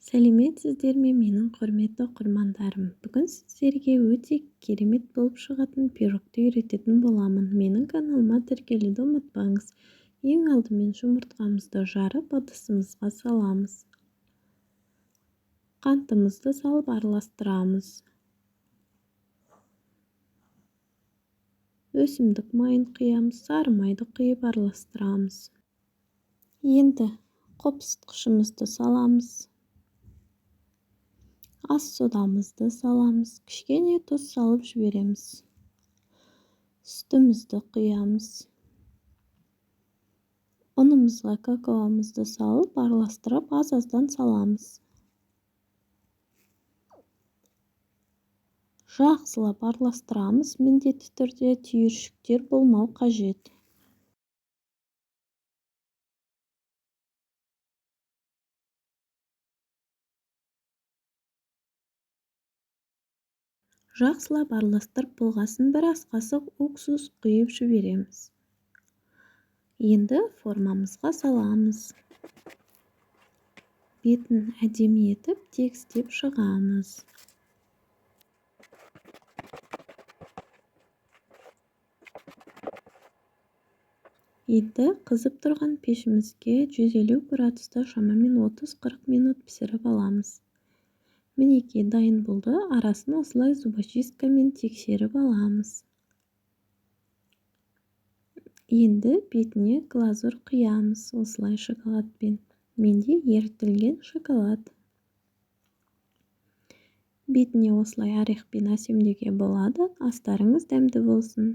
Сәлеметсіздер ме, менің құрметті оқырмандарым! Бүгін сіздерге өте керемет болып шығатын пирогты үйрететін боламын. Менің каналыма тіркелуді ұмытпаңыз. Ең алдымен жұмыртқамызды жарып, ыдысымызға саламыз. Қантымызды салып араластырамыз. Өсімдік майын құямыз, сары майды құйып араластырамыз. Енді қопсытқышымызды саламыз. Ас содамызды саламыз, кішкене тұз салып жібереміз. Сүтімізді құямыз. Ұнымызға какаомызды салып, араластырып, аз-аздан саламыз. Жақсылап араластырамыз, міндетті түрде түйіршіктер болмау қажет. Жақсылап араластырып болғасын бір ас қасық уксус құйып жібереміз. Енді формамызға саламыз. Бетін әдемі етіп тегістеп шығамыз. Енді қызып тұрған пешімізге 150 градуста шамамен 30-40 минут пісіріп аламыз. Мінекей, дайын болды. Арасын осылай зубочисткамен тексеріп аламыз. Енді бетіне глазурь құямыз осылай шоколадпен. Менде ерітілген шоколад. Бетіне осылай орехпен әсемдеуге болады. Астарыңыз дәмді болсын.